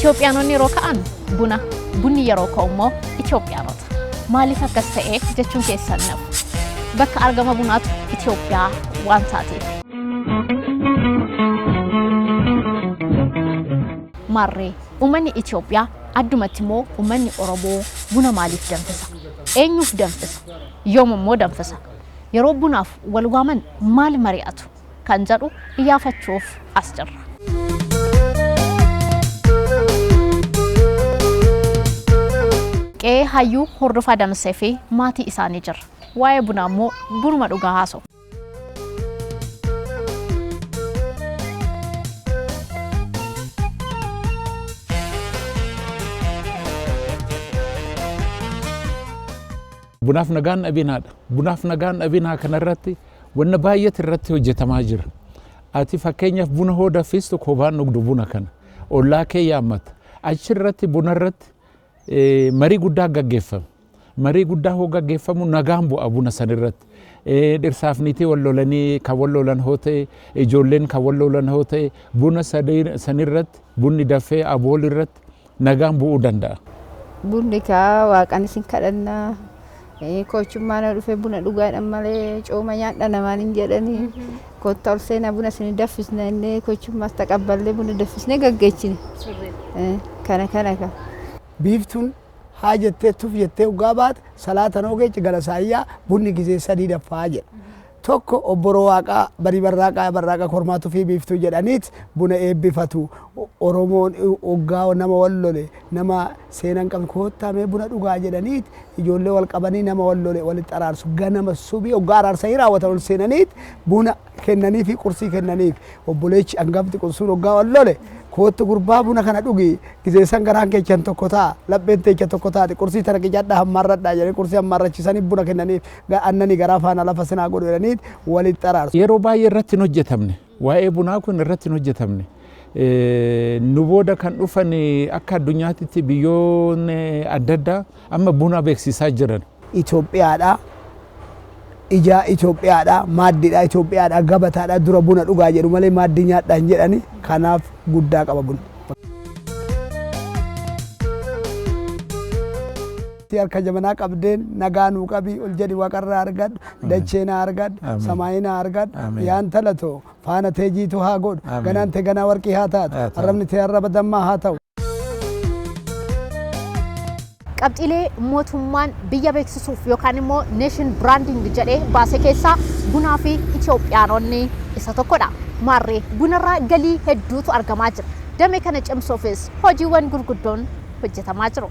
Itoophiyaanonni yeroo ka'an buna, bunni yeroo ka'u immoo Itoophiyaanota. Maaliif akkas ta'e jechuun keessan nafu. Bakka argama bunaatu Itoophiyaa waan taateef. Maarree uummanni Itoophiyaa, addumatti immoo uummanni Oromoo, buna maaliif danfisa? Eenyuuf danfisa? Yoom immoo danfisa? Yeroo bunaaf wal waaman maal mari'atu? Kan jedhu iyyaafachuuf as jirra. Qe'ee hayyuu Hordofaa Damissee fi maatii isaanii jirra. Waa'ee bunaa immoo bunuma dhugaa haasofna. Bunaaf nagaan dhabinaadha. Bunaaf nagaan dhabinaa kanarratti wanna baay'eetu irratti hojjetamaa jira. Ati fakkeenyaaf buna hoo danfistu kophaan dhugdu buna kana. Ollaa kee yaammata. Achirratti bunarratti marii guddaa gaggeeffama. Marii guddaa hoo gaggeeffamu nagaan bu'a buna sanirratti. Dhirsaaf niitii wal lolanii kan wal lolan hoo ta'e, ijoolleen kan wal lolan hoo ta'e, buna sanirratti bunni dafee abool irratti nagaan bu'uu danda'a. Bunni kaa waaqan isin kadhannaa, kochummaa na dhufe buna dhugaadhaan malee cooma nyaadha namaan hin jedhanii, kotta ol seenaa buna isin daffisna innee kochummaas taqabballee buna daffisnee gaggeessine. Kana kana ka. Biiftuun haa jettee tuf jettee dhugaa baate salaata noo geechi gala saayyaa bunni gizee sadii daffaa jedha. Tokko obboroo waaqaa barii barraaqaa barraaqa kormaa tufii biiftuu jedhaniit buna eebbifatu. Oromoon hoggaa nama wal lole, nama seenaa hin qabne, koottaa mee buna dhugaa jedhaniit ijoollee wal qabanii nama wal lole walitti araarsu. Ganama subii hoggaa araarsanii raawwatan ol seenaniit buna kennanii fi qursii kennaniif. Obboleechi hangafti qursuun hoggaa wal lole, koottu gurbaa buna kana dhugi, gizeessan garaan keechan tokko ta'a, lapheen teecha tokko taati, qursii tana qicadhaa hammaarradhaa jedhanii qursii hammaarrachisanii buna kennaniif, annani garaa faana lafa sinaa godhu jedhaniit walitti araarsu. Yeroo baay'ee irratti hin hojjetamne. Waa'ee bunaa kun irratti hin hojjetamne. Nu booda kan dhufan akka addunyaatitti biyyoonni adda addaa amma buna beeksisaa jiran. Itoophiyaadha. Ijaa Itoophiyaadha, maaddiidha Itoophiyaadha, gabataadha, dura buna dhugaa jedhu malee maaddii nyaadhaa hin jedhani. Kanaaf guddaa qaba bunni. Harka jabanaa qabdeen nagaa nuu qabi, ol jedhi waaqarraa argadhu, dachee naa argadhu, samaayii naa argadhu, yaan talatoo faana tee jiitu haa godhu, ganaan tee ganaa warqii haa taatu, arrabni tee arraba dammaa haa ta'u. Qabxiilee mootummaan biyya beeksisuuf yookaan immoo nation branding jedhee baase keessaa bunaa fi Itoophiyaanonni isa tokkodha. Maarree bunarraa galii hedduutu argamaa jira. Damee kana cimsuufis hojiiwwan gurguddoon hojjetamaa jiru.